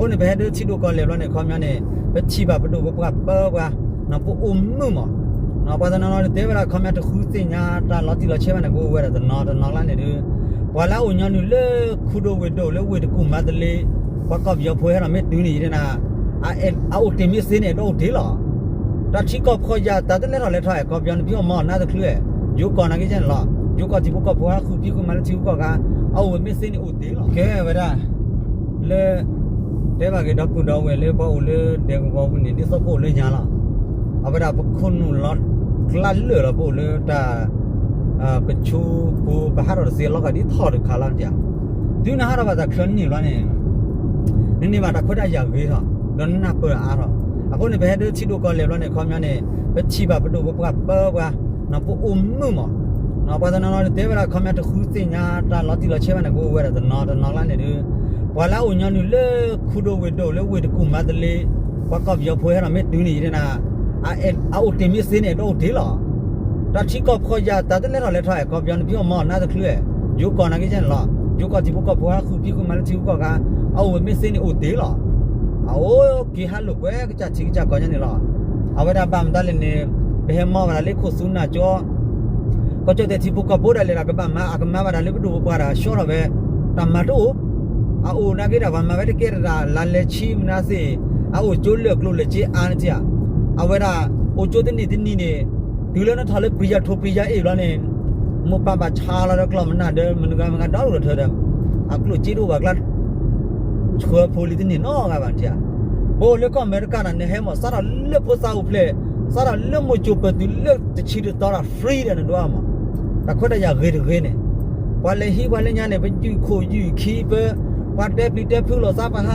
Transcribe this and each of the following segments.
အဃိန့ၣ် ပဟဲဒၢထံဒိၣ်ကီၢ်လဲၢ်ဘျီန့ၣ် ခီပညီန့ၣ် ပထံၣ်ဘၣ်ပဒိၣ်ပပှၢ်ပၢပှၤ, ပအိၣ်မုာ်မး, ပှၤတနီၤနီၤတဲဝဲဒၣ် ခီပညီတဃုသ့ၣ်ညါတၢ်လီၤတံၢ်လီၤဆဲးဘၣ်န့ၣ် ကအိၣ်ဝဲဒၣ်တနီၤတနီၤလၢန့ၣ်ဒုး ပှၤလၢအအိၣ်ညီနုၢ်လၢ ခူဒိၣ်ဝ့ၢ်ဒိၣ်လၢဝ့ၢ်တကူၣ်မၤတလ့, ပှၤကီၢ်ပယီၤဖိဟဲဒီးမ့ၢ်တုၤန့ၣ်ယတဲနၤ, အအိၣ်တ့ၢ်မ့ၢ်သ့န့ၣ် အဲၣ်ဒိးအိၣ်တ့ၢ်လီၤ. တၢ်ထံကီၢ်ဖှီၣ်ယာ် တၢ်တလဲၤထီၣ်လဲၤထီၣ် ကီၢ်ပယီၤန့ၣ် ဖံးအီၣ်မၤအီၣ်နါတချုး, ယိၤကီၢ်နာ်က့န့ၣ်လီၤ. ယိၤကီၢ်ထံဖိကီၢ်ဖိဟးဃုဖံးဃုမၤလၢထံဂုၤကီၢ်ဂၤ, အအိၣ်ဝဲမ့ၢ်သ့န့ၣ်အိၣ်တ့ၢ်လီၤ. ကဲဝဲဒၣ် လၢ တဲဘၣ်က့ၤဒီပုၢ်ဒီဝဲၢ်လၢပှၤအိၣ်လၢဒဲကဝီၤပူၤန့ၣ် ဒ်သိးပအိၣ်လၢညါလီၤ. အဝဲဒၣ်ပခိၣ်နူာ်လီၤကျါလၢာ်လီၤ ပအိၣ်လၢတၢ် ကဆိပူၤ ပဟးထီၣ်တသ့လီၤကဒ်ထီၣ်တခါလီၤဧါ. တုၤနဟးထီၣ်ဘၣ်တၢ်ချၢန့ၣ်ဘျီန့ၣ် နန့ၢ်ဘၣ်တၢ်ခွဲးတၢ်ယာ်ဂ့ၤထီၣ် ဒီးနနၢ်ပၢၢ်အါထီၣ်. အဃိန့ၣ် ပဟဲဒၢထံဒိၣ်ကီၢ်လဲၢ်ဘျီန့ၣ် ခီပညီန့ၣ် ပထံၣ်ဘၣ်ပဒိၣ်ပပှၢ်ပၢပှၤ, ပအိၣ်မုာ်မး, ပှၤတနီၤနီၤတဲဝဲဒၣ် ခီပညီတဃုသ့ၣ်ညါတၢ်လီၤတံၢ်လီၤဆဲးဘၣ်န့ၣ် ကအိၣ်ဝဲဒၣ်တနီၤတနီၤလၢန့ၣ်ဒုး ပှၤလၢအအိၣ်ညီနုၢ်လၢ ခူဒိၣ်ဝ့ၢ်ဒိၣ်လၢဝ့ၢ်တကူၣ်မၤတလ့, ပှၤကီၢ်ပယီၤဖိဟဲဒီးမ့ၢ်တုၤန့ၣ်ယတဲနၤ, အအိၣ်တ့ၢ်မ့ၢ်သ့န့ၣ် အဲၣ်ဒိးအိၣ်တ့ၢ်လီၤ. တၢ်ထံကီၢ်ဖှီၣ်ယာ် တၢ်တလဲၤထီၣ်လဲၤထီၣ် ကီၢ်ပယီၤန့ၣ်ဖံးအီၣ်မၤအီၣ်နါတချုး, ယိၤကီၢ်နာ်က့န့ၣ်လီၤ. ယိၤကီၢ်ထံဖိကီၢ်ဖိဟးဃုဖံးဃုမၤလၢထံဂုၤကီၢ်ဂၤ, အအိၣ်ဝဲမ့ၢ်သ့န့ၣ်အိၣ်တ့ၢ်လီၤ. အအိၣ်က့ၤဟးလိာ်ကွဲကစၢ်ထံကစၢ်ကီၢ်ညါန့ၣ်လီၤ. အဝဲဒၣ်ဘၣ်မတၤလဲၣ်န့ၣ် ပဟဲမၤဘၣ်ဒၣ်လၢခိၣ်သူနၢ်ကၠီ ကီၢ်ကၠီၣ်တဲၣ်ထံဖိကီၢ်ဖိဒၣ်လဲာ်ဒီး ကဘၣ်မၤအကမၤဘၣ်ဒၣ်လၢပဒိၣ်ပပှၢ်ဒီး ဆှီထီၣ်ဝဲ တၢ်မၤတအိၣ်, အအိၣ်နာ်က့ဒီး ပှၤမၤဝဲတကဲတၢ်လၢလဲၤဆံမနုၤသ့ၣ်, အအိၣ်ကၠိလၢာ်ကျိၤလၢာ်စ့အါန့ၣ်ဧါ. အဝဲဒၣ် အိၣ်ကၠိတနံၣ်တနံၣ်န့ၣ် တုၤလၢနထီၣ်လၢပျံၤယၤထိၣ်ပျံၤယၤအ့ၣ်ဘျီန့ၣ် မိၢ်ပၢ်ဘၣ်ဆါလီၤဒီးကျီၢ်မနၢ်ဒီး မနုၤဂၤမနုၤဂၤဒီဒိၣ်ဒီးထၢဒီး အကျိၣ်စ့တအိၣ်ဘၣ်ကျါ ဆှၢဖိလံၤတန့ၢ်နီတဂၤဘၣ်န့ၣ်ဧါ. ပအိၣ်လၢကီၢ်အမဲရကၤန့ၣ် နဟဲမး စးထီၣ်လၢဖိသၣ်အိၣ်ဖျဲၣ်, စးထီၣ်လၢမိၢ်ကၠိၣ်ပၢၢ်တုၤလၢတဆံတသီဒီး free ဒီးနဒိၣ်မး, တၢ်ခွဲးတၢ်ယာ်ဂ့ၤတဂ့ၤန့ၣ်, ပှၤလဲၤဟံးပှၤလၢညါန့ၣ် ပယုၢ်ခိၣ်ယုၢ်ခံပၢ, ပှၤတဲပျံၤတဲဖုးလိာ်သးပဟး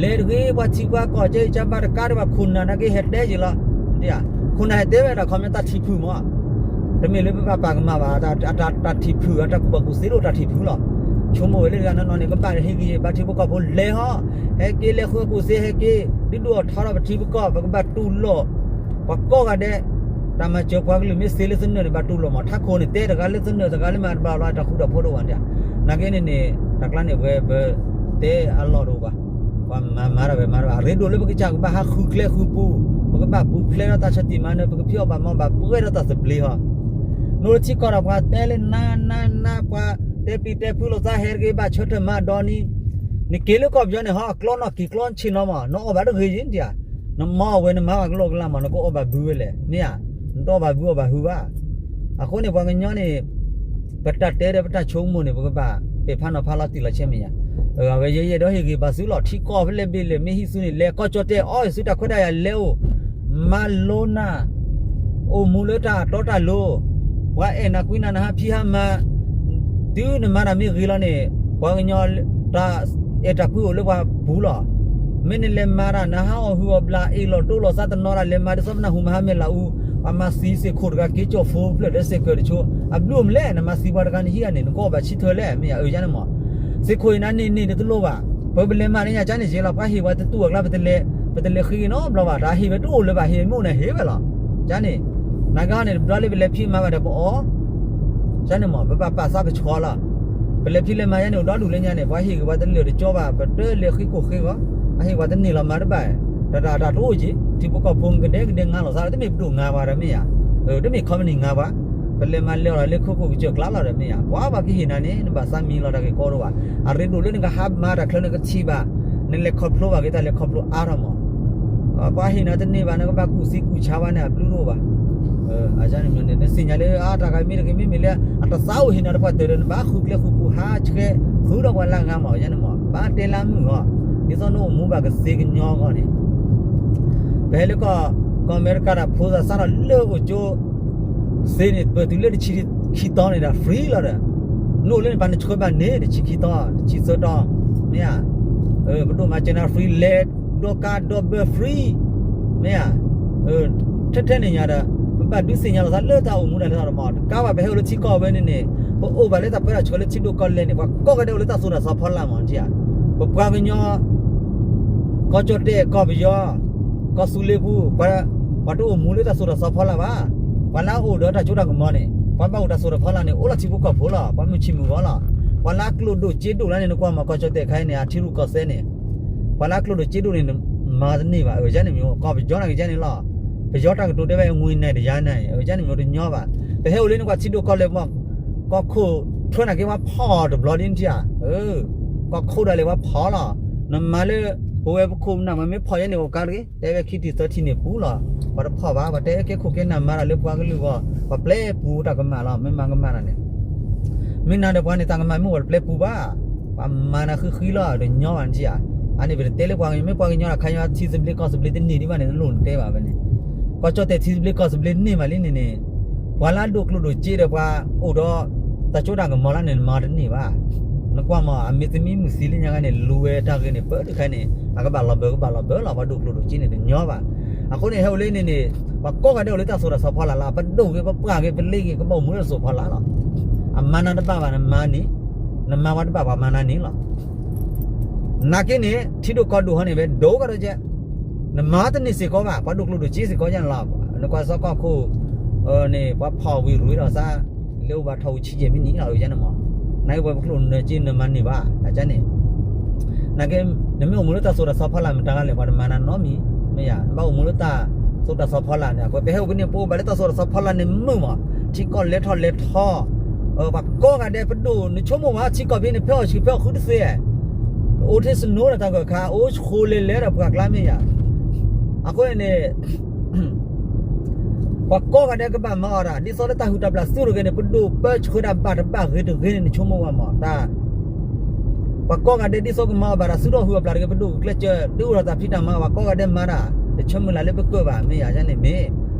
လဲၤတဂ့ၤ ပှၤထံပှၤကီၢ်ကဲအံၤ ကဘၣ်တကးဒံးဘၣ်ခိၣ်နၢ်နာ်က့ဟဲတဲယံာ်လီၤ. ခိၣ်နၢ်ဟဲတဲဝဲဒၣ် ခီပညီတၢ်ထံၣ်ဖုၣ်မး, တမ့ၢ်လၢပဘၣ်ပာ်ကမၣ်ဘၣ် တၢ်ထံၣ်ဖုၣ်အတၢ်ကူၣ်ဘၣ်ကူၣ်သ့တအိၣ် တၢ်ထံၣ်ဖုၣ်လီၤ. ဆိကမိၣ်ဝဲလၢတဂၤနီၢ်နီၢ်န့ၣ် ကဘၣ်ဟ့ၣ်ဂံၢ်ဟ့ၣ်ဘါထံဖိကီၢ်ဖိလဲၤဟီ, ဟဲက့ၤလဲၤဃုကူၣ်သ့ဟဲက့ၤ ဒုးဒိၣ်အီၣ်ထီထီၣ်ပထံပကီၢ် ပကဘၣ်တူၢ်လိာ် ပှၤကိးဂၤဒဲး, တၢ်မၤစၢၤပှၤကလုာ်မ့ၢ်သ့လၢသနၢၣ်န့ၣ် ဘၣ်တူၢ်လိာ်မး, ထးခိၣ်န့ၣ် တဲတဂၤလၢသနၢၣ်တဂၤလၢမၤတဘၣ်လီၤ တၢ်ဃူတၢ်ဖိးတအိၣ်ဘၣ်န့ၣ်ဧါ. နာ်က့န့ၣ်န့ၣ် တၢ်ကျါန့ၣ် ပဝဲပ တဲအလီၢ်တအိၣ်ဘၣ်, ပှၤမၤမၤတၢ်ဝဲမၤတၢ်ဘၣ် အရ့ဒိၣ်လၢပကစၢ်ကဘၣ်ဟးဃုကျဲဃုပူၤ, ပကဘၣ်ပူၤဖျဲးဒီးတၢ်ဆၢတံၢ်မၤနၢၤ ပကဖံးအီၣ်ဘၣ်မၤဘၣ်ပှဲၤဒီးတၢ်သဘျ့ဟီ, နအိၣ်လၢထံကီၢ်ဒီးပှၤတဲလၢနါနါနါ ပှၤတဲပျံၤတဲဖုးလိာ်သးဟဲတဂ့ၤ ဘၣ်ဆၢထၢၣ်မၤအဒီနံၤ, နက့ၤလၢကီၢ်ပယီၤန့ၣ်ဟီ အကျီနီၢ်ကံၢ်ကျီဆ့ၣ်နီၤမး နအီၣ်ဘၣ်တဂ့ၤယံၤန့ၣ်ဧါ, နမၤအီၣ်ဝဲနမၤဘၣ်ကလိာ်ကလၤမး နကအီၣ်ဘၣ်ဘုဝဲလဲၣ် မ့ၢ်ဧါ, နတအီၣ်ဘၣ်ဘုအီၣ်ဘၣ်ဟုဘၣ်. အဃိန့ၣ် ပှၤကညီန့ၣ် ပတၢ်တဲဒီးပတၢ်ဆိကမိၣ်န့ၣ် ပကဘၣ်ပဲာ်ဖးနီၤဖးလီၤတံၢ်လီၤဆဲးမ့ၢ်ယါ, အဝဲယဲယဲဒီးဟ့ၣ်ဂံၢ်ဘါသုလီၤ ထံကီၢ်ဖဲလဲၣ်ဘ့ၣ်လဲၣ် မ့ၢ်ဟံးသုန့ၣ် လဲၤကီၢ်ကၠီၣ်တဲၣ်အီၣ်သုတၢ်ခွဲးတၢ်ယာ်လဲၤအိၣ်, မၤလိနၢ်, အိၣ်မူလၢတၢ်အတီတၢ်လိၤ, ပှၤအဲၣ်နၤကွံနၤနဟးဖံးဟးမၤ တုၤနမၤတၢ်မ့ၢ်ဂ့ၤလီၤန့ၣ် ပှၤကညီ တၢ်အဲၣ်တၢ်ကွံအိၣ်လၢပှၤပူၤလီၤ. မ့ၢ်နလဲၤမၤတၢ် နဟးအီၣ်ဟုၣ်အီၣ်ဘျၣ် အ့ၣ်လိာ်တိလိာ်သးတနီၤတၢ် လဲၤမၤဒ်သိးပနၢ်ဟူမဟါမဲာ်လးအူ, ပှၤမၤသံစ့ၢ်ခိၣ်တဂၤက့ၤကၠီၣ်ဖိဖျၢၣ်ဒီးစ့ၢ်ကီးတဆိ, အဘျုးအိၣ်မလဲၣ် နမၤသံပှၤတဂၤနဟံးဂၤန့ၣ် နကအီၣ်ဘၣ်ဆံထၢၣ်လဲၣ် မ့ၢ်ယါအၢယါန့ၣ်မး. စ့ၢ်ခိၣ်အံၤနၤန့ၢ်န့ၢ်တလိၣ်ဘၣ်, ပပလဲၤမၤန့ၢ်ညါကန့ၣ်ယဲလီၤ ပှၤဟ့ၣ်ဝဲတတူၢ်အကျါ ပတလဲၤဃ့က့ၤနီတဘျီဘၣ် တၢ်ဟ့ၣ်ဝဲတအိၣ်လၢၤဘၣ် ဟ့ၣ်မ့ၢ်အိၣ်န့ၣ်ဟ့ၣ်ဝဲလီၤ. ကန့ၣ်, နာ်က့ဟီန့ၣ် တဘျီလၢပလဲၤဖံးမၤဘၣ်ဒီးပအီၣ် ကန့ၣ်မး ပဘၣ်ပာ်သးကဆှီလီၤ. ပလဲၤဖံးလဲၤမၤယါန့ၣ် အိၣ်ဒီဒူၣ်လၢညါန့ၣ် ပှၤဟ့ၣ်က့ၤပှၤတလၢာ်တကၠီဘၣ် ပတလဲၤဃ့ကိၢ်ဃ့ဂီၤ, အဟ့ၣ်ပှၤတန့ၢ်လီၤမၤတဘၣ်, တၢ်တၢ်တၢ်တအိၣ်က့ၤ ထံဖိကီၢ်ဖိကဒဲကဒဲငါလိာ်သး တမ့ၢ်ပဒိၣ်ငါပှၤဒီးမ့ၢ်ယါ, တမ့ၢ် company ငါပှၤ, ပလဲၤမၤလဲၤအီၤလၢခိခိၣ်ကစၢၢ်ကျါလီၤဒီးမ့ၢ်ယါ, ပှၤဘၣ်ကဟ့ၣ်နၤန့ၣ် နဘၣ်သးမံလီၤတၢ်ဂ့ၢ်ကီတအိၣ်ဘၣ်, အရ့ဒိၣ်လၢနကဟးမၤတၢ်ချၢနကထံၣ်ဘၣ်, နလဲၤခီဖျိဘၣ်က့ၤတၢ်လဲၤခီဖျိအါထီၣ်မး ပှၤဟ့ၣ်နၤတန့ၢ်ဘၣ် နကဘၣ်ကူၣ်သံကူၣ်ဆါဝဲန့ၣ် အဘျုးတအိၣ်ဘၣ်. အန့ၣ် နသ့ၣ်ညါလၢအါတၢ်ဂၤမ့ၢ်တဂ့ၤ မ့မ့ၢ်လၢ အတသးအိၣ်ဟ့ၣ်နၤတပှၢ်တၢၢ်ဒီး နဘၣ်ဃုကျဲဃုပူၤဟးဆှဲး ဃုဒီးပှၤလၢအဂၤမး ယါန့ၣ်မး ဘၣ်တဲလၢမုၢ်ဂီၢ်, ဒ်သိးနအိၣ်မူဘၣ်ကသ့ကညီဂီၢ်န့ၣ် ပဟဲလၢကီၢ် ကီၢ်အမဲရကၤဒီးဖိသၣ်စးထီၣ်လၢအိၣ်ကၠိ သ့န့ၣ် ပတုၤလၢတဆံခံသီန့ၣ်ဒီး free လီၤဒီး နအိၣ်လၢန့ၣ် ပှၤနဆှၢဘၣ်န့ၣ် တဆံခံသီ တဆံသၢသီ မ့ၢ်ဧါ, ပဒိၣ်မၤစၢၤနၤ free လဲၤဒီးကါဒီးဘၢ free မ့ၢ်ဧါ, ထဲထဲန့ၣ်ညါဒီး ပဘၣ်ဒုးသ့ၣ်ညါလိာ်သးလၢတၢ်အိၣ်မူတၢ်လဲၤထီၣ်ဒီးမး တကးဘၣ် ပဟဲအိၣ်လၢထံကီၢ်ဝဲန့ၣ်န့ၣ် ပအိၣ်ဘၣ်လၢတၢ်ပၢတၢ်ဆှၢလၢထံဒိၣ်ကီၢ်လဲၢ်န့ၣ် ပှၤကိးဂၤဒဲးအိၣ်လၢတၢ်သိၣ်တၢ်သီဖီလာ်မး နထံၣ်ဧါ, ပပှၤကညီ ကီၢ်ကၠီၣ်တဲၣ် ကီၢ်ပယီၤ ကီၢ်သူလ့ၤပူၤ ပှၤတအိၣ်မူလၢတၢ်သိၣ်တၢ်သီဖီလာ်ဘၣ်. ပှၤလၢအအိၣ်ဒီးတၢ်စိတၢ်ကမီၤန့ၣ် ပှၤဘၣ်အိၣ်တၢ်သိၣ်တၢ်ဖီလာ်န့ၣ် အိၣ်လၢထံဖိကီၢ်ဖိလီၤ. ပှၤမုၢ်ဆံးမုၢ်ဂီၤလီၤ. ပှၤလၢအကျိၣ်ဒိၣ်စ့ဒိၣ်လၢန့ၣ် နကွၢ်မး ကီၢ်ကၠီၣ်တဲၣ်ခါအံၤန့ၣ် အထံရူၢ်ကီၢ်သဲးန့ၣ် ပှၤလၢအကျိၣ်ဒိၣ်စ့ဒိၣ်န့ၣ် မၤတန့ၢ်ဘၣ်, အဝဲန့ၣ်မ့ၢ် ကီၢ်ပယီၤန့ၣ်ကယဲန့ၣ်လီၤ. ပယီၤတၢ်ကတိၤတဲဝဲ ငွေနဲ့တရားနဲ့ အဝဲန့ၣ်မ့ၢ်တညီဘၣ်. ပဟဲအိၣ်လၢနကွၢ်ထံဒိၣ်ကီၢ်လဲၢ်မး, ကီၢ်ခိၣ်ထွဲနၤက့ၤပှၤဖီၣ်တဘျီဒ်နထံၣ်ဧါ, ကီၢ်ခိၣ်ဒၣ်လဲာ်ပှၤဖီၣ်လီၤ. နမၤလၢ ပဝဲပခိၣ်ပနၢ်မ့ၢ်ဖီၣ်ယဲန့ၣ်အိၣ်ကါတဂ့ၤ, တဲဝဲခံထံၣ်သၢထံၣ်န့ၣ်ပူၤလီၤ. ပှၤတဖီၣ်ဘၣ်, ပှၤတဲကဲခိၣ်ကဲနၢ်မၤတၢ်လၢပှၤကလုာ်ဂီၢ်, ပှၤပျဲပူၤတၢ်ကမၣ်လီၤ, မ့ၢ်မၤကမၣ်တၢ်န့ၣ် မ့ၢ်နၤဒီးပှၤန့ၣ် တၢ်ကမၣ်မ့ၢ်အိၣ်တပျဲပူၤဘၣ်, ပှၤမၤနၤဃံဃံလီၤ, တညီဘၣ်နထံၣ်ဧါ. အန့ၣ်ပတတဲလၢပှၤကညီ, မ့ၢ်ပှၤကညီဒီးခါညီထံသဘျ့ကီၢ်သဘျ့တန့ၢ်ဒံးဘၣ်န့ၣ် တလိၣ်နတဲဘၣ်ဝဲန့ၣ်. ကီၢ်ကၠီၣ်တဲၣ်ထံသဘျ့ကီၢ်သဘျ့န့ၢ်မးလံန့ၣ်န့ၣ်, ပှၤလၢအဒိၣ်ကျိၣ်ဒိၣ်စ့ဒီးပှၤအိၣ်ဒီး တၢ်စိတၢ်ကမီၤလၢန့ၣ် နမၤတန့ၢ်ဘၣ်. နကွၢ်မး အမ့ၢ်သမံမုၢ်သံလၢညါခါန့ၣ် လူၤဝဲတၢ်ဂ့ၤန့ၣ် ပၢတခါန့ၣ် အကဘၣ်လီၤဘၢကဘၣ်လီၤဘၢလီၤ, ပှၤဒိၣ်ကျိၣ်ဒိၣ်စ့န့ၣ်တညီဘၣ်. အဃိန့ၣ် ဟဲအိၣ်လၢန့ၣ်န့ၣ် ပှၤကိးဂၤဒဲးအိၣ်လၢတၢ်သိၣ်တၢ်သီဖီလာ်လီၤ, ပဒိၣ်ဂ့ၤ ပပှၢ်ဂ့ၤ ပလ့ဂ့ၤ ကဘၣ်အိၣ်မူလၢတၢ်သိၣ်ဖီလာ်လီၤ. အမၤနၤတဘၣ်ဘၣ် နမၤန့ၣ်, နမၤပှၤတဘၣ်ပှၤမၤနၤန့ၣ်လီၤ. နာ်က့န့ၣ် ထံဒိၣ်ကီၢ်ဒိၣ်ဟီန့ၣ် ဝဲဒိၣ်ကဒီးကဲ, နမၤတန့ၢ်စ့ၢ်ကီးဘၣ်, ပှၤဒိၣ်ကျိၣ်ဒိၣ်စ့စ့ၢ်ကီးယဲန့ၣ်လီၤ. နကွၢ်စီကီၢ်ခိၣ်န့ၣ် ပှၤဖီၣ်ဝံၤရူၤဒီးစါ လၢအိၣ်ဘၣ်ထီၣ်ဝံၤဆံးယဲၢ်မံးနံးလီၤ ယဲန့ၣ်မး. နာ်က့ပှၤပကျိၣ်နၢၤက့နမၤန့ၢ်ဘၣ် အကန့ၣ် နာ်က့ နမ့ၢ်အိၣ်မူလၢတၢ်သိၣ်တၢ်သီဖီလာ်မတၤဂၤလဲၣ် ပှၤတမၤနၤနီတမံၤ, မ့ၢ်ယါ နဘၣ်အိၣ်မူလၢတၢ်သိၣ်တၢ်သီဖီလာ်န့ၣ်, ပှၤပဟဲအိၣ်ဖဲန့ၣ် ပအိၣ်ဘၣ်လၢတၢ်သိၣ်တၢ်သီဖီလာ်န့ၣ်မုာ်မး, ထံကီၢ်လဲၤထီၣ်လဲၤထီ, ပှၤကိးဂၤဒဲးပဒိၣ် နဆိကမိၣ်မး ထံကီၢ်ဖဲန့ၣ် ဖဲအီၣ်ဆံးဖဲအီၣ်ဃုတသ့, အိၣ်ထဲ snow ဒီးတၢ်ဂၢၢ်ခါ အိၣ်ဃိလဲၤလဲၤဒီးပှၤကျါမ့ၢ်ယါ, အဃိန့ၣ်န့ၣ် ပှၤကိးဂၤဒဲးကဘၣ်မၤအီၣ်တၢ် ဒ်သိးလၢတၢ်ဟုၣ်တၢ်ဘျၣ်သူတဂ့ၤန့ၣ် ပဒိၣ်ပၢဆှၢတၢ်ဘၣ်တဘၣ်ဂ့ၤတဂ့ၤန့ၣ် နဆိကမိၣ်ဝဲမး တၢ် ပှၤကိးဂၤဒဲးဒ်သိးကမၤအီၣ်ဘၣ်တၢ် သူၣ်ထီၣ်ဟုၣ်အဘျၣ်တဂ့ၤ ပဒိၣ်ဂုာ်ကျဲးစၢး ဒုးအိၣ်ထီၣ်တၢ်ဖံးတၢ်မၤ ပှၤကိးဂၤဒဲးမၤတၢ် တဆၢမုၢ်လၢ်လၢပကၢၣ်ဘၣ် မ့ၢ်ယါန့ၣ်မ့ၢ်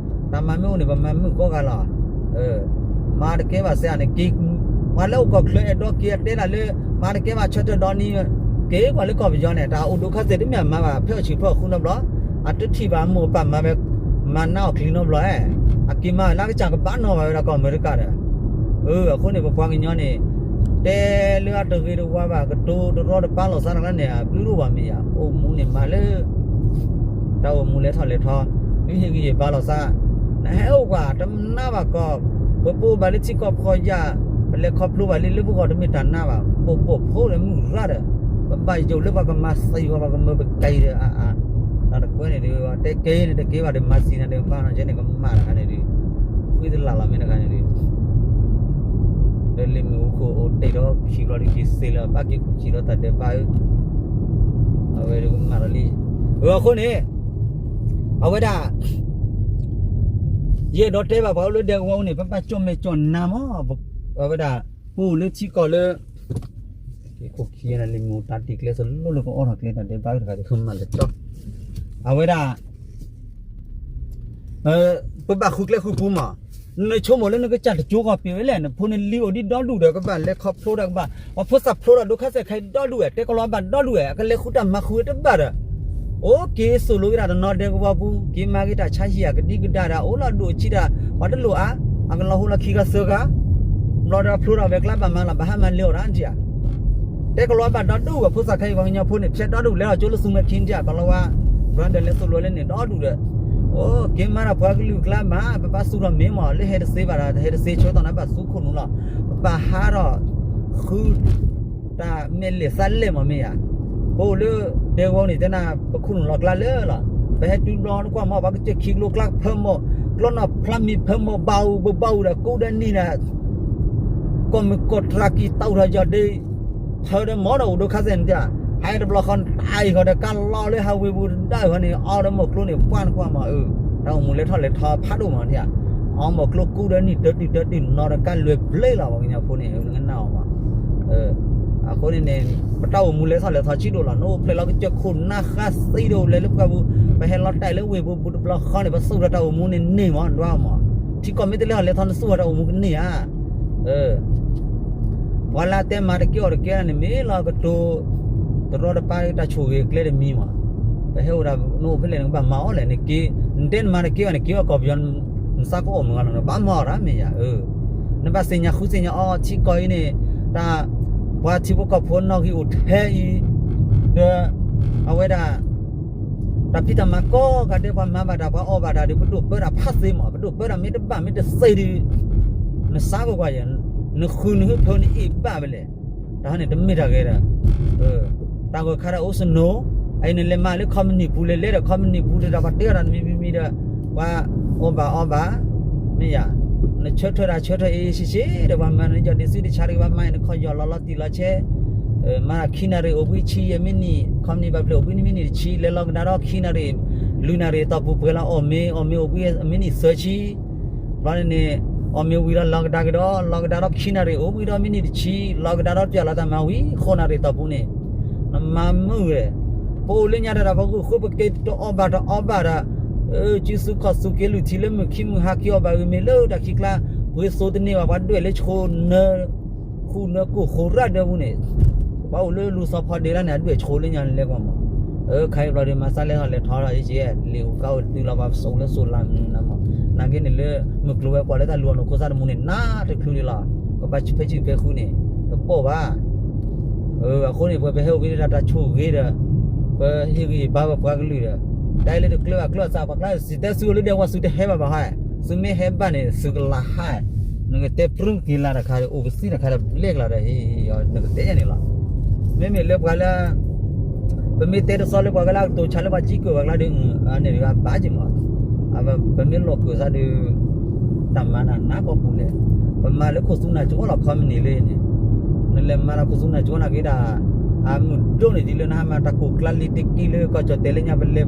တၢ်မၤမ့ၢ်အိၣ်န့ၣ် ပမၤမုာ်ကိးဂၤလီၤ. မၤတကဲဘၣ်စဲးန့ၣ်က့ၤ, ပှၤလၢအိၣ်ကီၢ်ချၢအဲၣ်ဒိးက့ၤအတဲတၢ်လၢ မၤတကဲဘၣ်ဆၢထၢၣ်ဒီနံၤ က့ၤကွၢ်လၢကီၢ်ပယီၤန့ၣ် တၢ်အိၣ်ဒိၣ်ခါစဲးတမ့ၢ်အမၤဘၣ် ဖဲအီၣ်ဆံးဖဲအီၣ်ဃုနီတဘျီ, အတထံၣ်ဘၣ်အမိၢ်အပၢ်မၤဝဲ, မၤနါအီၣ်ချံနီတဘျီဧါ, အက့ၤမၤလၢကစၢ်ကဘၣ်နီၣ်ဘၣ်ဝဲဒၣ်ကီၢ်အမဲရကၤဒီး အဃိန့ၣ် ပပှၤကညီန့ၣ် တဲလၢအတဂ့ၤတဝါဘၣ် ကတိၤတရီတပါလီၤသးတခါန့ၣ် အဘျုးဒိၣ်ဘၣ်မ့ၢ်ယါ အိၣ်မူန့ၣ်မၤလၢ တၢ်အိၣ်မူလဲၤထီၣ်လဲၤထီ, ဒုးဟ့ၣ်ဂံၢ်ဟ့ၣ်ဘါလီၤသး, နဟဲအိၣ်ကွၢ်တနါဘၣ်ကီး, ပပအိၣ်ဘၣ်လၢထံကီၢ်ဖီယၢ်, ပလဲၤခီဖျိဘၣ်လၢလၢပဂီၢ်တမ့ၢ်တၢ်နါဘၣ်, ပိာ်ပိာ်ဖိဒီးမုၢ်ရၢ်ဒီး, ပဘၣ်ယိၣ်လၢပှၤကမၤသံပှၤ ပှၤကမၢပကဲဒီးအါအါ, တၢ်တကွဲန့ၣ်ဒုး တဲကဲန့ၣ်တကဲဘၣ်ဒီး မၤသံနၤဒီးမၤနီၢ်ကဲန့ၣ် ကမၣ်တခါန့ၣ်ဒုး, ဃုသလၢ်လီၤမ့ၢ်တခါန့ၣ်ဒုး ဒီးလံာ်မ့ၣ်အူခိၣ်အိၣ်တ့ၢ်ဒီးခံဘျီဒုးက့ၤသ့လၢၤ ဘၣ်က့ၤခိၣ်ခံဒီးတၢ်ဒဲးဘးဧၢ, အဝဲဒုးကမၣ်လီၤလံ. အဃိန့ၣ် အဝဲဒၣ် ယအဲၣ်ဒိးတဲဘၣ်ပှၤအိၣ်လၢဒဲကဝီၤအူန့ၣ် ပဘၣ်ကၠီၣ်မဲာ်ကၠီၣ်နါမး, အဝဲဒၣ် ပအိၣ်လၢထံကီၢ်လၢ ခိၣ်ခံန့ၣ် လံာ်မ့ၣ်အူတၢ်တ့ၢ်ကျဲသလိၣ်လၢကအိးထီၣ်ကျဲတၢ်ဒဲးဘးတခါဒီး ကမၣ်လၢကၠီၣ်, အဝဲဒၣ် ပဘၣ်ဃုကျဲဃုပူၤမး, နဆိကမိၣ်လၢနကစၢ်တကၠိကီၢ်ပ့ၤဝဲလဲၣ်, နဖိနလံၤအိၣ်ဒံးဒီဒူၣ်ဒီးကဘၣ်လဲၤခီဖျိတၢ်ကဘၣ်, ပှၤဖိသၣ်ဖျိဒီးဒိးခါစဲးခဲအံၤဒီဒူၣ်ဝဲ, တဲကလီၤဘၣ်ဒီဒူၣ်ဝဲ, အကလဲၤဃုတၢ်မၤဃုာ်ဝဲတဘၣ်ဒီး, အိၣ်က့ၤသိၣ်လိက့ၤတၢ်တနီၤဒဲကဝီၤပူၤ, က့ၤမၤက့ၤတၢ်ဆါဟံၣ်ဧါကဒံကဒါဒီး အိၣ်လီၤဒိၣ်ဆံးတၢ်, ပှၤတလိၣ်အါ, အကလီၤဟိလီၤခံဂၤသၢဂၤ, ဘျီဒီးဖျိထီၣ်ဝဲကျါဘၣ်မၤလီၤ ဘၣ်ဟါမၤလ့ၤအီၤတၢ်ဒံးဧါ တဲကလီၤဘၣ်ဒီဒူၣ်ဝဲ ဖိသၣ်ခဲအံၤပှၤကညီဖိန့ၣ် ဖျဲးဒီဒူၣ်လဲၤထီၣ်ကၠိလၢသူမွဲခံဒံးဧါ ကလီၤဝါ, ဘျီဒီးလဲၤသိၣ်လိလၢန့ၣ်ဒီဒူၣ်ဒီး, အိၣ်က့ၤမၤတၢ်ပှၤကလုာ်ကျါမး ပဘၣ်သူၣ်ထီၣ်မ့ၢ်မး လၢဟဲတသ့ဘၣ်ဒီး ဟဲတသ့ဆၢကတီၢ်န့ၣ် ဘၣ်သူခိၣ်နူာ်လီၤ, ပဘၣ်ဟးထီၣ် ဃု တၢ်မဲာ်လဲၢ်သးလဲၢ်မးမ့ၢ်ဧါ, ပအိၣ်လၢဒဲကဝီၤန့ၣ် တဲနၤ ပခိၣ်နူာ်လီၤကျါလၢလီၤ, ပဟဲတုၤဘျီနကွၢ်မး ပှၤကစၢၢ်ခံကျိကျါဖၢမး, ကျီနီၢ်ဖျါမံၤဖၢမး ဘၣ်အူဘၣ်အူဒီးကူဒီးနံၤဒီး ကီၢ်မုၢ်ကီၢ်တြၢ်ကံၢ်တၢ်အိၣ်ထီၣ်ယီၤဒ့ ဖၢဒီးမီၢ်ဒီးအိၣ်ဒိခါစဲးန့ၣ်တၢ်, ဟဲတဘျီဃီတၢ်အံၤဃီဒီးကါလီၤလၢဟးဝ့ၤပူၤတဒၣ်ဃီန့ၣ် အီဒီးမီၢ်ကျိန့ၣ် ပှၢ်နကွၢ်မးအၢ, တၢ်အိၣ်မူလဲၤထီၣ်လဲၤထီဖးဒိၣ်မးန့ၣ်ဧါ, အီမီၢ်ကျိကူဒီးနံၤတၢတုၤတၢတုၤနီၤဒီးကါလွဲၤဘျ့လီၤ ပှၤကညီဖိန့ၣ် နကနၣ်အီၤမး အဃိန့ၣ်န့ၣ် ပတၢ်အိၣ်မူလဲၤထီၣ်လဲၤထီဆံးဒိၣ်လီၤ, နအိၣ်ဖျဲၣ်လီၤကစၢၢ်ခိၣ်နၢ်ဃါသံဒီးအိၣ်လဲၤလၢပှၢ်ပူၤ, ပဟဲလီၤတဲာ်လၢဝ့ၢ်ပူၤပူၤတဘျီဃီန့ၣ် ပသူၣ်ထီၣ်တၢ်အိၣ်မူန့ၣ်န့ၢ်မး ဒွးမး, ထံကီၢ်မ့ၢ်တလဲၤထီၣ်လဲၤထီနသူၣ်ထီၣ်တၢ်အိၣ်မူကန့ၢ်ဧါ ပှၤလၢအတဲမၤတကဲအီၣ်တကဲန့ၣ် မ့ၢ်လီၤကတိၤ တရီတပါတၢ်ဆိၣ်ဂ့ၤကျဲတမံၤမး, ပဟဲအိၣ်ဒၣ် နအိၣ်ဖဲလဲၣ်နကဘၣ်မၤအီၤလဲၣ်, နက့ နတဲနမၤတကဲဘၣ် နက့ၤဘၣ်ကီၢ်ပယီၤ နသးကအိၣ်မုာ်ဂၤလီၤ နဘၣ်မၤအီၤဒၣ်မ့ၢ်ယါ, နဘၣ်သ့ၣ်ညါဃုသ့ၣ်ညါအီၤ ထံကီၢ်အံၤန့ၣ် တၢ် ပှၤထံဖိကီၢ်ဖိနီၣ်ဂံၢ်အိၣ်ထဲအံၤ ဒီး အဝဲဒၣ် တၢ်ဖံးတၢ်မၤကိးဂၤဒဲး ပှၤမၤဘၣ်တၢ် ပှၤအီၣ်ဘၣ်တၢ်ဒီး ပဒိၣ်ပၢတၢ်ဖးသ့မး ပဒိၣ်ပၢတၢ်မ့ၢ်တဘၣ်မ့ၢ်တသ့ဒီး နသးကကွၢ်ယဲၢ် နဃုနဟုဖၢနအ့ၣ်ဘၣ်ဝဲလဲၣ်, တၢ်ဟီန့ၣ်တမ့ၢ်တၢ်ဂ့ၤဒီး တၢ်ဂီၤခါဒီးအိၣ်စနိၤ အံၤနလဲၤမၤလၢ company ပူၤလဲၤလဲၤဒီး company ပူၤဒီး ပှၤတဲအီၤဒီးနမံၤမံၤမံၤဒီး ပှၤအီၣ်ဘၣ်အီဘၣ်, မ့ၢ်ယၤ, နဆၢထၢၣ်တၢ်ဆၢထၢၣ်အ့ၣ်အ့ၣ်ဆ့ဆ့ဒီး ပှၤမၤနယီၢ်ဒ့စုတဆါတဂ့ၤ ပှၤမၤနခီယီၢ်လီၤလီၤတံၢ်လီၤဆဲး, မၤခံနၣ်ရံၣ်အိၣ်ဘှံးဆံယဲၢ်မံးနံး company ဘၣ်ဖျၢၣ်အိၣ်ဘှံးနံးမံးနံးတဆံ လဲၤလီၤကဒါဒီးခံနၣ်ရံၣ် လွံၢ်နၣ်ရံၣ်တီၢ်ပူၤပှဲၤလီၤအီၣ်မ့ၤ အီၣ်မ့ၤအိၣ်ဘှံးမံးနံးသၢဆံ ဘျီန့ၣ်န့ၣ် အီၣ်မ့ၤဝံၤဒီးလီၤကဒါကဒီး လီၤကဒါဒီးခံနၣ်ရံၣ်အိၣ်ဘှံးဒီးမံးနံးတဆံ လီၤကဒါဒီးပၠးလီၤတၢ်မၤဝံၤ ဃိးနၣ်ရံၣ်တီၢ်ပူၤန့ၣ် နမၤမုာ်ဝဲ, ပအိၣ်လၢညါတၢ်ဒီးပဂုာ်ဃိပက့ၤတအီၣ်ဘၣ်တအီဘၣ်ဒီး စုသူခီၣ်သူက့ၤလုၢ်ထံလၢမုၢ်ခံမုၢ်ဟါက့ၤအီၣ်ဘၣ်ဂ့ၤမ့ၢ်လၢတၢ်ခံးကျါ ပှ့ၤသိတန့ၢ်ဘၣ် ပှၤဒွဲၣ်လၢဆှိနၢ ဃုနၢကိၢ်ဃိရၣ်ဒၢပူၤန့ၣ် ပှၤအိၣ်လၢလူၤသီဖီဒ့လၢန့ၣ် အဒွဲၣ်ဆှိလၢညါန့ၣ်လဲၤကွၢ်မး, ခါအံၤဘျီဒီး မၤစၢ်လဲၤထီၣ်လဲၤထီဒီး အ့ၣ်က့ လံာ်အိၣ်ကါအိၣ်တုၤလီၤ ပှၤပစိာ်လၢစိာ်လၢမနုၤနမး, နာ်က့န့ၣ်လၢ မုၢ်ကျိၤဝဲၤကွာ်လၢတၢ်လူၤအီၤနခိၣ်သၣ်တမူန့ၣ် နးတချုးဒံးလီၤ, ကဘၣ်ဖဲဆံဖဲဃုန့ၣ် တဘီၣ်ဘၣ် အဃိန့ၣ် ပဝဲပဟဲအိၣ်ဖဲဒၣ်တၢ်ဆိၣ်ဂ့ၤဒီး ပဟ့ၣ်ဂံၢ်ဟ့ၣ်ဘါပပှၤကလုာ်ဒီး တၢ်အံၤလၢတကျၢၤဘၣ်ကျၢၤအသး ပှၤကျါစံးတဲသုအိၣ်လၢဒဲကဝီၤသုတဟဲဘၣ်ဘၣ်ဟါ, သုမ့ၢ်ဟဲဘၣ်န့ၣ် သုကလၤဟါ, နကတဲပြူက့ၤလၢတခါဒီး အိၣ်ပသံတခါဒီးဘျဲၣ်ကလၤဒီးဟ့ၣ် နကတဲယၤန့ၣ်လီၤ, မ့မ့ၢ်လၢပှၤလၢ ပမ့ၢ်တဲတသီလၢပှၤကလၢအကတိၤဆါလၢပှၤကံၢ်ကၢၢ်ပှၤကျါဒီး အန့ၣ်ဒုးအဘၣ်က့ၤမး, ပမ့ၢ်လီၤကၢၢ်သးဒီး တၢ်မၤနၤနးကီၢ်ပူၤလဲၣ်, ပမၤလၢခိၣ်သူနၢ်ကၠိလီၤ company လၢန့ၣ်, နလဲၤမၤလၢခိၣ်သူနၢ်ကၠိနာ်က့ဒၣ်, အမုၢ်ဒိၣ်န့ၣ်ဒ်လၢနဟါမၤ တၢ်ကိၢ်ကျါလံတက့ၢ်လၢကီၢ်ကၠီၣ်တဲာ်လၢညါပလဲၤ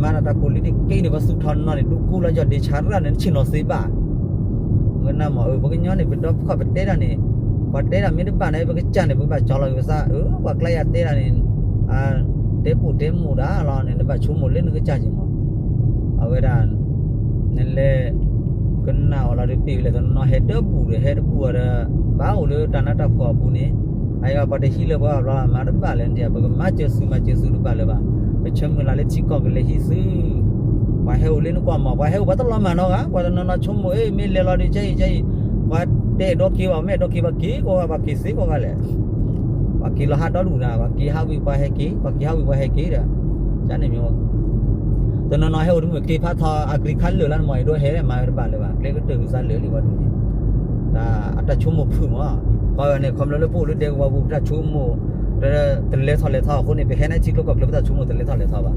မၤတၢ်တၢ်ကိၢ်လံတက့ၢ်န့ၣ် ပသူၣ်ထီၣ်နီၢ်န့ၣ် ဒူကူလီၤယီၢ်ဒ့ဆါရၣ်န့ၣ် နဆ့ၣ်နီၤသ့ဘၣ် ဝဲနမ့ၢ် ပှၤကညီန့ၣ် ပဒီဖုခီၣ်ပတဲတၢ်န့ၣ်, ပှၤတဲတၢ်မ့ၢ်တဘၣ်န့ၣ် ပကစၢ်န့ၣ် ပဘၣ်ကၠီလီၤက့ၤပသး, ပှၤကျါယၤတဲတၢ်န့ၣ်, တဲပိာ်တဲမိၢ်ဒၣ်လီၤန့ၣ် နဘၣ်ဆိကမိၣ်လၢနကစၢ်က့ၤမး, အဝဲဒၣ်, နလဲၤ ကနၣ်အီၤလီၤဒီး ပ့ၢ်ဝဲလဲၣ် တနီၤနီၤဟဲတဘူၣ်ဒီး ဟဲတဘူၣ်အီၤဒီး ဘၣ်အိၣ်လၢတၢ်နးတၢ်ဖှီၣ်အပူၤန့ၣ်, အအံၤပှၤတဟံးလၢပှၤဘၣ်ဘျီ မၤတဘၣ်လဲၣ်န့ၣ် ပကမၤစၢၤသုမၤစၢၤသုတဘၣ်လၢၤဘၣ်, ပဆၢမုၢ်လၢ်လၢထံကီၢ်ကလဲၤဟံးသု ပှၤဟဲအိၣ်လၢနကွၢ်မး ပှၤဟဲအိၣ်ပှၤတလီၤမၢ်နီတဂၤ, ပှၤတနီၤနီၤဆိကမိၣ် အ့ မ့ၢ်လဲၤလီၤဒီး ကဲအံၤ ကဲအံၤ, ပှၤတဲအဲၣ်ဒိးက့ၤဘၣ် မ့ၢ်အဲၣ်ဒိးက့ၤဘၣ်က့ၤကိးဂၤ ပှၤက့ၤသ့ကိးဂၤလဲၣ်, ပှၤက့ၤလီၤဟးဒီဒူၣ်နၤ ပှၤက့ၤဟးဝံၤပှၤဟဲက့ၤ ပှၤက့ၤဟးဝံၤပှၤဟဲက့ၤဒီး, ကန့ၣ်မ့ၢ်, တနီၤနီၤဟဲအိၣ်တမုာ်က့ၤဖးထီ အကြံးခါလၢာ်လၢနမ့ၢ်အဲၣ်ဒိးဟဲမၤဝဲတဘၣ်လၢၤဘၣ် ကျဲကတၢၢ်ဂုၤသးလၢာ်လံဝဲဒၣ်န့ၣ်, တၢ်အတၢ်ဆိကမိၣ်ဖုၣ်မး, ပှၤဂၤန့ၣ် ခီဖျိလၢပအိၣ်လၢဒဲကဝီၤပူၤ ပတၢ်ဆိကမိၣ် တလဲၤထီၣ်လဲၤထီအဃိန့ၣ် ပဟဲန့ၣ်ထံကျိကီၢ်ကျၢၢ် ပတၢ်ဆိကမိၣ်တလဲၤထီၣ်လဲၤထီဘၣ်,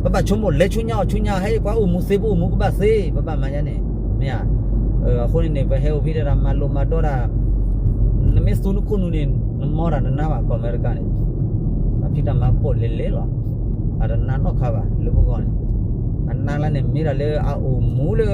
ပဘၣ်ဆိကမိၣ်လဲၤဆူညါအီၤဆူညါ ဟဲအံၤပှၤအိၣ်မူသ့ ပအိၣ်မူကဘၣ်သ့ ပဘၣ်မၤညါန့ၣ်, မ့ၢ်ဧါ, အဃိန့ၣ်န့ၣ် ပဟဲအိၣ်ဖဲဒၣ်မၤလိမၤဒိးတၢ်, နမ့ၢ်သူနခိၣ်နူာ်န့ၣ် နမီတၢ်နနါဘၣ် ကီၢ်အမဲရကၤန့ၣ်, တၢ်ဖံးတၢ်မၤပိာ်လဲၤလဲၤလီၤ, အတနါနီတခါဘၣ် လၢပဂီၢ်န့ၣ်, အနါလၢန့ၣ် မ့ၢ်ဒၣ်လၢအအိၣ်မူလၢ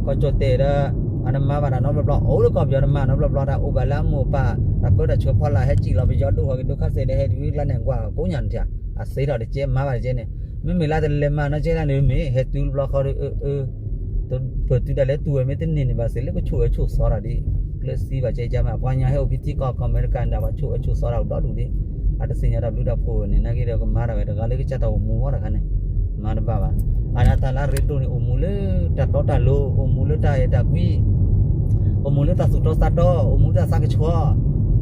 ကီၢ်ကၠီၣ်တဲာ်ဒီး အတမၤဘၣ်တၢ်နီတဘျီဘျီ အိၣ်လၢကီၢ်ပယီၤတမၤနီတဘျီဘျီ တၢ်အိၣ်ဘၣ်လၢအမိၢ်အပၢ် တၢ်ပၢတၢ်ဆှၢဖီလာ် ဟဲစံၣ်လီၤပယီၤဒိၣ်ဟီၣ်က့ၤဒိခါစဲးဒီး ဟဲတဝံကျါန့ၣ် ကွၢ်ကိးညါန့ၣ် အသ့ထီၣ်တကဲ မၤဘၣ်တကဲန့ၣ်, မ့မ့ၢ်လၢတလဲၤမၤနီကဲဒၣ်န့ၣ်မ့ၢ် ဟဲတုၤတဘျီဃီဒီး အၢ အၢ ပတုၤဒၣ်လဲာ်တုၤဝဲမ့ၢ်တန့ၢ်န့ၣ်ဘၣ်စ့ၢ် လၢကဆိၣ်အၢဆိၣ်သီတၢ်ဒ် ကျၢၤသံဘၣ်ကဲကါမး ပှၤကညီဟဲအိၣ်ဖဲထံကီၢ်ကီၢ်အမဲရကၤန့ၣ်ဒီး ပှၤဆိၣ်အၢဆိၣ်သီတၢ်အိၣ်ဒီဒူၣ်ဒ် အတသ့ၣ်ညါတၢ်ဘျုးတၢ်ဖှိၣ်န့ၣ် နာ်က့ဒီးကမၤတၢ်ဝဲတဂၤလၢကစၢ်တၢ်အိၣ်မူဝဲတခါန့ၣ် မၤတဘၣ်ဘၣ်. အတၢ်လၢအရ့ဒိၣ်န့ၣ် အိၣ်မူလၢတၢ်တီတၢ်လိၤ, အိၣ်မူလၢတၢ်အဲၣ်တၢ်ကွံ, အိၣ်မူလၢတၢ်သူၣ်တီသးတီ, အိၣ်မူလၢတၢ်သးကဆှီ,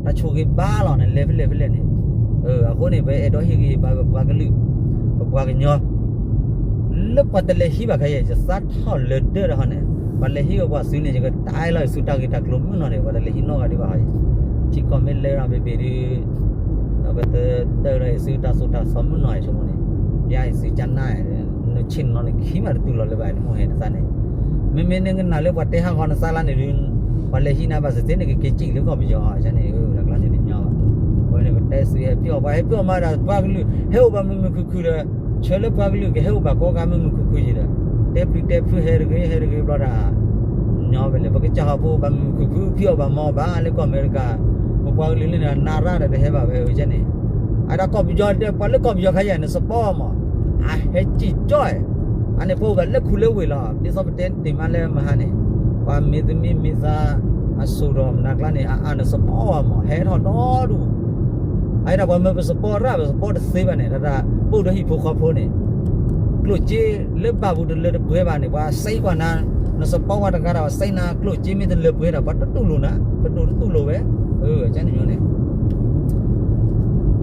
တၢ်ဆိၣ်ဂ့ၤဘါလီၤန့ၣ် လဲၤဖဲလဲၣ်ဖဲလဲၣ်န့ၣ်. အဃိန့ၣ် ပအဲၣ်ဒိးဟ့ၣ်ဂံၢ်ဟ့ၣ်ဘါပပှၤကလုာ်, ပပှၤကညီ လၢပှၤတလဲၤဟံးဘၣ်ခါယဲၢ် ယသးထီၣ်လၢဒၢတဟီန့ၣ်, ပှၤလဲၤဟံးဝဲပှၤသုန့ၣ် ယကတၢ်လီၤယသုတၢ်ဂ့ၢ်တၢ်ကျိၤမုၢ်နီၢ်န့ၣ် ပှၤတလဲၤဟံးနီတဂၤဒံးဘၣ်ဟီယဲၢ်, ထံကီၢ်မ့ၢ်လဲၤဒီးဘ့ၣ်ဘ့ၣ်ဒီး ဒီးကတၢၢ်ဒီးယသုတၢ်သိၣ်တၢ်သီမုၢ်နီၢ်ဆိကမိၣ်န့ၣ်, ပျါယသုကနၣ်, နဆ့ၣ်နီၤန့ၣ်ခံမးတတုၤလီၤလၢၤဘၣ် နမိၢ်ဟဲနသးန့ၣ်, မ့မ့ၢ်နကနၣ်လၢပှၤတဲဟးဂီၤနသးလၢန့ၣ်ဒုး, ပှၤလဲၤဟံးနၤဘၣ်သ့ၣ်သ့ၣ်န့ၣ် ကက့ၤစံၣ်လၢကီၢ်ပယီၤအီၤန့ၣ် တၢ်ကျါန့ၣ်တညီဘၣ်. အဝဲန့ၣ် ပတဲသုဟဲပျီၢ်ပှၤဟဲပျီၢ်မးဒီးပှၤကလုာ် ဟဲအိၣ်ဘၣ်မုာ်မုာ်ခုၣ်ခုၣ်ဒီး, ဆၢလၢပှၤကလုာ်ကဟဲအိၣ်ဘၣ်ကိးဂၤမုာ်မုာ်ခုၣ်ခုၣ်ယံၤဒီး, တဲပျံၤတဲဖုးဟဲတဂ့ၤ ဟဲတဂ့ၤဘျီဒီး, ညီဝဲလဲၣ် ပကစၢ်ဟီၣ်ဖိဘၣ်မုာ်မုာ်ခုၣ်ခုၣ် ဖံးအီၣ်ဘၣ်မၤအီၣ်ဘၣ်လၢကီၢ်အမဲရကၤ, ပပှၤကလုာ်လၢန့ၣ် နးရၣ်ဒီးတဟဲဘၣ်ဝဲအၢကဲန့ၣ်, အဒၣ်ကီၢ်ပယီၤဒီး ပှၤလၢကီၢ်ပယီၤခါယဲၢ်န့ၣ် supportမး, အဟဲစံၣ်ကၠီၣ်, အန့ၣ်ပအိၣ်ဘၣ်လၢခူလၢဝ့ၢ်လီၤ ဒ်သိးပတဲတ့ၢ်မးလၢမဟါန့ၣ်, ပှၤမ့ၢ်သမံမ့ၢ်သါ, အစိၣ်ဒီးမနၤကျါန့ၣ် အအါန့ၣ် supportမး ဟဲထီၣ်ဒီဒူၣ် အဝဲဒၣ်ပှၤမၢပ support ရၣ် ပ support တသ့ဘၣ်န့ၣ် တၢ်တၢ်ပိၢ်ဒီးဟံၣ်ဖိဃီဖိန့ၣ်, ကျိၣ်စ့လၢဘၣ်ပူၤတလၢတပှဲၤဘၣ်န့ၣ် ပှၤစဲကွၢ်နၤ, န support ဝဲတဂၤဒီး ပှၤစဲနၤ ကျိၣ်စ့မ့ၢ်တလၢပှဲၤဒီး ပှၤတတူၢ်လိာ်နၤ ပဒိၣ်တတူၢ်လိာ်ဝဲ, အၢ ကန့ၣ်မ့ၢ်န့ၣ်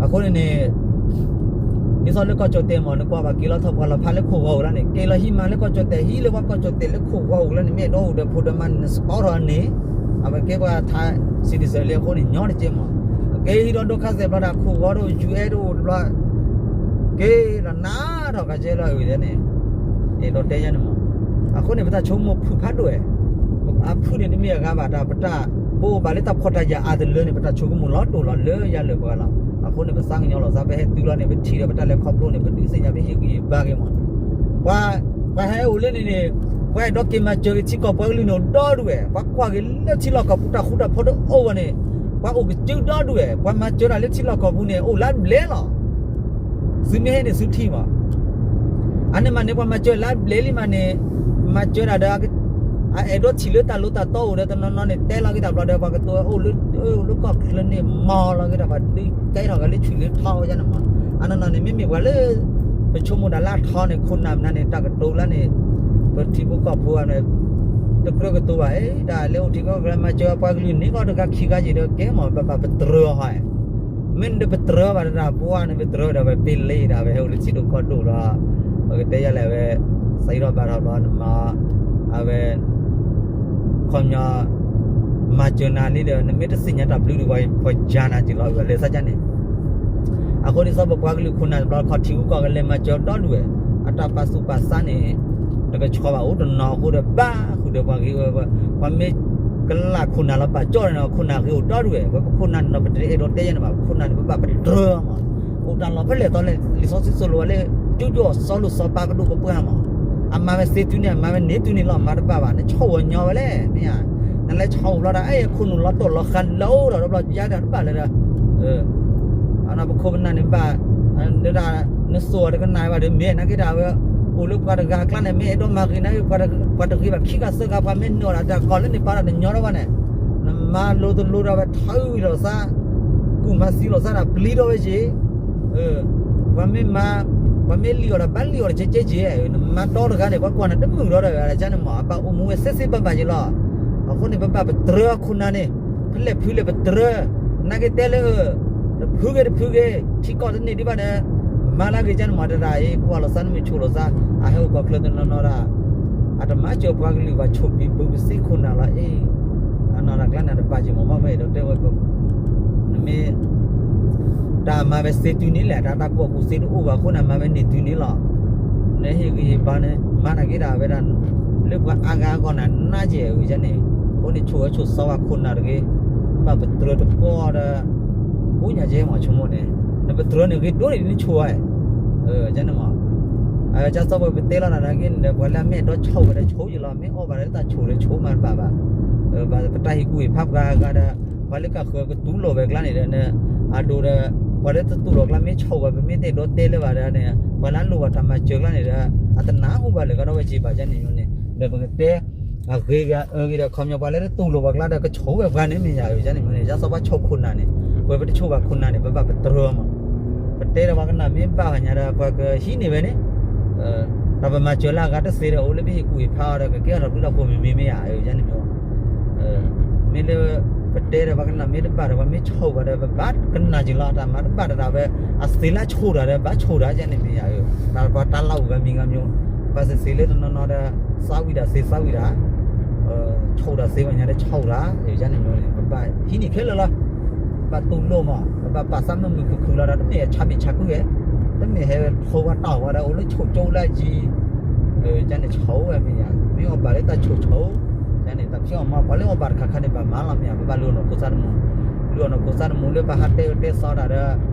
အဃိန့ၣ်န့ၣ် ဒ်သိးလၢကီၢ်ကၠီၣ်တဲာ်မး နကွၢ်ဘၣ်က့ၤလီၤထီၣ်ပှၤလီၤဖးလၢခိၣ်ဂီၤအိၣ်လၢန့ၣ် က့ၤလီၤဟံးမၤလၢကီၢ်ကၠီၣ်တဲာ် ဟံးလၢပှၤကီၢ်ကၠီၣ်တဲာ်လၢခိၣ်ဂီၤအိၣ်လၢန့ၣ် မ့ၢ်အဲၣ်ဒိးအိၣ်ဒီးဖိဒီးမါန့ၣ် န support ထီၣ်န့ၣ်, အဝဲကဲပှၤထါ citizen လံအဃိန့ၣ် ညီတကဲမး, က့ၤဟံးဒီးဒိခါစဲးဘျီဒီး ခိၣ်ဂီၤတအိၣ် ယူၤအဲၣ်တအိၣ်တဘျီ က က့ၤလီၤနးထီၣ်ကါကဲလီၤအုးန့ၣ်, အဲၣ်ဒိးတဲယဲန့ၣ်မး, အဃိန့ၣ် ပတၢ်ဆိကမိၣ်ဖုၣ်ဖးဒိၣ်ဝဲ, အဖုၣ်န့ၣ်တမ့ၢ်အဂၤဘၣ်တၢ် ပတၢ် ပအိၣ်ဘၣ်လၢတၢ်ဖှီၣ်တၢ်ယာ်အါတလၢန့ၣ် ပတၢ်ဆိကမိၣ်လီၤတိၢ်လီၤလၢယၤလၢပှၤလီၤ. အဃိန့ၣ် ပသးကညီၤလီၤသး ပဟဲတုၤလီၤန့ၣ် ပထံၣ်ဒီးပတၢ်လဲၤခီဖျိန့ၣ် ပဒုးသ့ၣ်ညါ ပဟ့ၣ်ဂံၢ်ဟ့ၣ်ဘါက့ၤမး, ပှၤ ပှၤဟဲအိၣ်လၢန့ၣ်န့ၣ် ပှၤအဲၣ်ဒိးက့ၤမၤစၢၤက့ၤထံကီၢ်ပှၤကလုာ်န့ၣ်အိၣ်ဒီဒူၣ်ဝဲ, ပှၤကွၢ်က့ၤလၢထံလီၢ်ကီၢ်ပူၤတၢ်ဃူတၢ်ဖိးတအိၣ်ဝဲန့ၣ်, ပှၤအိၣ်ကစုဒီဒူၣ်ဝဲ, ပှၤမၤစၢၤတၢ်လၢထံလီၢ်ကီၢ်ပူၤန့ၣ် အိၣ်လၢအဘျဲၣ်လီၤ. သုမ့ၢ်ဟဲန့ၣ်သုထံၣ်မး, အန့ၣ်မးန့ၣ် ပှၤမၤစၢၤလၢအဘျဲၣ်လံမးန့ၣ်, မၤစၢၤတၢ်ဒီး အအဲၣ်ဒိးထံၣ်လၢတၢ်လိၤတၢ်တီအိၣ်ဒီးတနီၤနီၤန့ၣ် တဲလီၤက့ၤတၢ်ဘျီဒီး ပှၤကတိၤအိၣ်လၢ အိၣ်လၢကီၢ်ချၢန့ၣ် မၤလီၤက့ၤတၢ် ပှၤဒုးကဲထီၣ်က့ၤလၢဆူၣ်လၢထီယဲန့ၣ်မး, အနီၢ်နီၢ်န့ၣ် မ့မ့ၢ်ပှၤလၢ ပဆိကမိၣ်တၢ်လၢအထီန့ၣ် ခိၣ်နၢ်မနုၤန့ၣ် တၢ်ကတိၤလၢန့ၣ် ပထံဖိကီၢ်ဖိန့ၣ် တကြၢးကတိၤဘၣ် တၢ်လၢအိၣ်ထံကီၢ်ကရၢမၤစၢၤပှၤကလုာ်န့ၣ်ကီးတဂၤခံဂၤယံၤဒီးကဲမး ပဘၣ်ပတြၢၤဟီ, မ့ၢ်ဒီးပတြၢၤဘၣ်တၢ် ပှၤန့ၣ် ပတြၢၤဒီးဝဲပ့လ့ဒီး ဝဲဟဲအိၣ်လၢထံဒိၣ်ကီၢ်ဒိၣ်ဒီး ပကတဲယၤလဲၣ်ဝဲ စးထီၣ်ဘၣ်ထီၣ်ဘျီနမၤ အဝဲ ခီပညီ မၤစၢၤနၤလံဒီး နမ့ၢ်တသ့ၣ်ညါတၢ်ဘျုးဒုး ပှၤယၤနၤက့ၤလီၤ ဝဲလဲၤသးကန့ၣ်, အဃိန့ၣ် စီၤပပှၤကလုာ်ခိၣ်နၢ်တဘျီ ခီၣ်ထံးဂုၤကီၢ်ဂၤလဲၤမၤစၢၤဒီဒူၣ်ဝဲ, အတၢ်ပာ်သူၣ်ပာ်သးန့ၣ် တကဆှီဘၣ်အိၣ်တနီၤအဃိဒီး ဘၣ်ဃုာ်ဒီးပှၤဂ့ၤဝဲ, ပှၤမ့ၢ်ကလၢ်ခိၣ်နၢ်လီၤပာ်ကၠီၣ်န့ၣ် ခိၣ်နၢ်ဂ့ၤအိၣ်ဒီဒူၣ်ဝဲ, ဝဲပခိၣ်နၢ်န့ၣ်ဒီး ပတအဲၣ်ဒိးတဲယဲန့ၣ်ဘၣ်, ပခိၣ်နၢ်န့ၣ် ပဘၣ်ပတြၢၤမး, အိၣ်တၢ်လီၢ်ဖဲလဲၣ်သီလဲၣ် လံာ်စီဆှံသိၣ်လိဝဲလၢ ကၠိကၠိအစီလိာ်စီပၤကဒိၣ်ပပှၢ်မး, အမၤဝဲသ့တုၤန့ၣ် အမၤဝဲန့ၢ်တုၤန့ၣ်လီၤ မၤတဘၣ်ဘၣ် နဆိၣ်ဂ့ၤညီဝဲလဲၣ် မ့ၢ်ဧါ, နလဲၤဆိၣ်ဘျီဒီး အဲ ခိၣ်နူာ်လီၤတိၢ်လီၤဃာ်လၢအိၣ်ဒီး တဘျီယါဒီးတဘၣ်လၢဒီး အနီၢ်ပခိၣ်ပနၢ်န့ၣ်ဘၣ်, ဒ် နစိာ်အီၤတကနၣ်ဘၣ်ဒီး မ့ၢ်နာ်က့တၢ်ဝဲ အိၣ်လၢပှၤတဂၤအကျါန့ၣ် မ့ၢ်အဲၣ်ဒိးမၤဂ့ၤနာ်က့ ပှၤတဂ့ၤဘၣ်ခံဂၤသၢဂၤ ပှၤမ့ၢ်နုာ်အီၤဒီး တၢ်ကီၢ်လၢန့ၣ်ပာ်ဒီးတညီထီၣ်ဘၣ်န့ၣ်, နမၤလိတလိဒီးဝဲထီၣ်ဝံၤဒီးသး, ကူၣ်မၤသံလိာ်သးဒီးပျံၤထီၣ်ဝဲက့ၤ, ပှၤမ့ၢ်မၤ, ပှၤမ့ၢ်လံၣ်အီၤဒီးဘၣ်လံၣ်အီၤတကဲကဲက့ၤ, နမၤတီတဂၤန့ၣ် ပှၤကွၢ်နၤတမုာ်ဒီးဒီး ကန့ၣ်မး အဘၣ်အိၣ်မူဝဲစ့စ့ဘၣ်ဘၣ်က့ၤလီၤ, အဃိန့ၣ် ပဘၣ်ပတြၢၤခိၣ်နၢ်န့ၣ်, ဖဲလဲၣ်ဖုလဲၣ်ပတြၢၤ, နာ်က့တဲလၢ တဖုဂ့ၤတဖုဂ့ၤ ထံကီၢ်တန့ၢ်ဒံးဘၣ်ဒီး မၤလၢဂ့ၤကန့ၣ်မး တရၣ်အံၤ ကွၢ်လိာ်သးနမ့ၢ်ဆိၣ်လိာ်သး, အဟဲအိၣ်ကီၢ်ချၢတနီၤနီၤဒၣ်, အတမၤစၢၤပှၤကလုာ်ဘၣ် ဆိၣ်ပံၤပၢပစ့ခိၣ်နၢ်လီၤအံၤ, အနီၢ်တၢ်ကျါန့ၣ် တဘၣ်က့ၤမး ဘၣ်ဝဲအဲၣ်ဒိးတဲဝဲ, နမ့ၢ် တၢ်မၤဝဲသ့တုၤန့ၣ်လဲၣ် တၢ်တၢ်ကူၣ်ဘၣ်ကူၣ်သ့တအိၣ်ဘၣ်အဃိန့ၣ် မၤဝဲန့ၢ်တုၤန့ၣ်လီၤ, နဟ့ၣ်ဂံၢ်ဟ့ၣ်ဘါန့ၣ် မၤနာ်က့ဒၣ်ဝဲဒၣ်, လၢပှၤအါဂၤအဂီၢ်န့ၣ် နါကဲဝဲန့ၣ်, အဃိန့ၣ် ဆိၣ်ဝဲဆိၣ်စီၤဝဲခိၣ်နၢ်တဂ့ၤ, ဘၣ်ပတြၢၤတကီဒီး, ကိးညါကဲမးဆိကမိၣ်န့ၣ်, နပတြၢၤန့ၣ်ဂ့ၤဒိၣ်န့ၣ် နဆိၣ်ဝဲ, ကန့ၣ်မး ကၢ်စီၤပှၤပတဲလီၤနၤနာ်က့န့ၣ်ဒီး ပှၤလၢအမ့ၢ်အဲၣ်ဒိးဆိၣ်ဝဲဒီးဆိၣ်ယလီၤ, မ့ၢ်အီၣ်ဘၣ်ဒီးတၢ်ဆိၣ်ဒီးဆိၣ်မးတဘၣ်ဘၣ်, ဘၣ်ပတၢ်ဟ့ၣ်ကူၣ်ဟ့ၣ်ဖးပှၤအဂၤဒီး, ပှၤလၢကဃၢၤကတူၢ်လိာ်ဝဲကျါန့ၣ်ဒီး, အဒိဒီး, ပှၤလၢတတူၢ်လိာ်ကျါမ့ၢ်ဆိၣ်ဝဲ ပမ့ၢ်တအဲၣ်ဒိးတဲလၢၤဘၣ်ဒီးန့ၣ်, ပှၤလၢအလိၣ်ဘၣ်တၢ်မၤစၢၤကျါန့ၣ်ဒီး, အတနၢ်ဟူဘၣ်လၢၤကဒီးဝဲက့ၤဘၣ်ကန့ၣ်န့ၣ်, ဒီးပကတဲ အဂ့ၤဂ့ၤအၢဂ့ၤဒီး ခီပညီပှၤလၢတတူၢ်လိာ်ပှၤကျါဒီး ကဆိၣ်ဝဲပှၤန့ၣ်မ့ၢ်ယၤအၢ ကန့ၣ်မ့ၢ်န့ၣ် ကၢ်စီၤပှၤဆိၣ်ခိၣ်နၢ်န့ၣ်, ပှၤပတဆိၣ်ဘၣ်ခိၣ်နၢ်န့ၣ် ပဘၣ်ပတြၢၤမး, ပတဲဒီးပှၤကနၣ်မ့ၢ်ဘၣ်ဂၤညါဒီး ပှၤကဟံးန့ၢ်ဝဲန့ၣ်, တၢ်ပမၤစၢၤလၢအဂၤတသ့ဒီး အိၣ်လၢပဟ့ၣ်ကူၣ်ဟ့ၣ်ဖးအီၤဒီး ကကဲထီၣ်တၢ်ဘျုးတၢ်ဖှိၣ်မ့ၢ်မ့ၢ်မ့ၢ်ယၤအၢ ကန့ၣ်မ့ၢ် မ့ၢ်လၢ ပတဲဒီးပှၤကနၣ်မ့ၢ်တဘၣ်ဒီး ပှၤမ့ၢ်ဆိၣ်ဘၣ်ဒီး ပဘၣ်ကနၣ်က့ၤလီၤ တၢ်မၤတဘၣ်တၢ်ဝဲ, အသ့လၢဆိၣ်တၢ်ဒီး ဘၣ်ဆိၣ်တၢ် ကန့ၣ်မ့ၢ်ယၤအၢ, တၢ်ပှၤတၢ်လၢအူၣ်ဂၤမံၤဂၤမံၤ, ဘၣ်သ့ၣ်သ့ၣ်လၢတနီၤနီၤဒီး သးဝံၣ်တၢ်သ့သးဝံၣ်တၢ်, ဆိၣ်တၢ်သ့ဘၣ်ညါဒီးဆိၣ်တၢ် ကန့ၣ်မ့ၢ်န့ၣ် ပဘၣ်ဟံးန့ၢ်ခဲလၢာ်လီၤ, ဘၣ်တူၢ်လိာ်မး ပဘၣ်ပာ်သးမုာ်မုာ်ခုၣ်ခုၣ်လီၤဒီး တမ့ၢ်အဆါဘံၣ်ဆါကုဝဲ, တမ့ၢ်ဟဲဝဲထိဝဲတၢ်ဝဲဒီး အိၣ်လၢဆိၣ်ကၠိလၢအယံၤ ကန့ၣ်ဆိၣ်ဝဲမ့ၢ်ယၤ, မ့ၢ်အီၣ်ဘၣ်လၢတၢ်ဆိၣ်ဆိၣ်, ကန့ၣ်တၢ်ဖံးအီၣ်မၤ ပှၤလၢအီၣ်ဘၣ်တခါခါန့ၣ် ဘၣ်မၤလီၤမ့ၢ်ယၤ, ပဘၣ်လုၢ်အီၣ်နီၢ်ခိသးတမူ, လုၢ်အီၣ်နီၢ်ခိသးတမူလၢပဟးတဲအၢတဲသီတၢ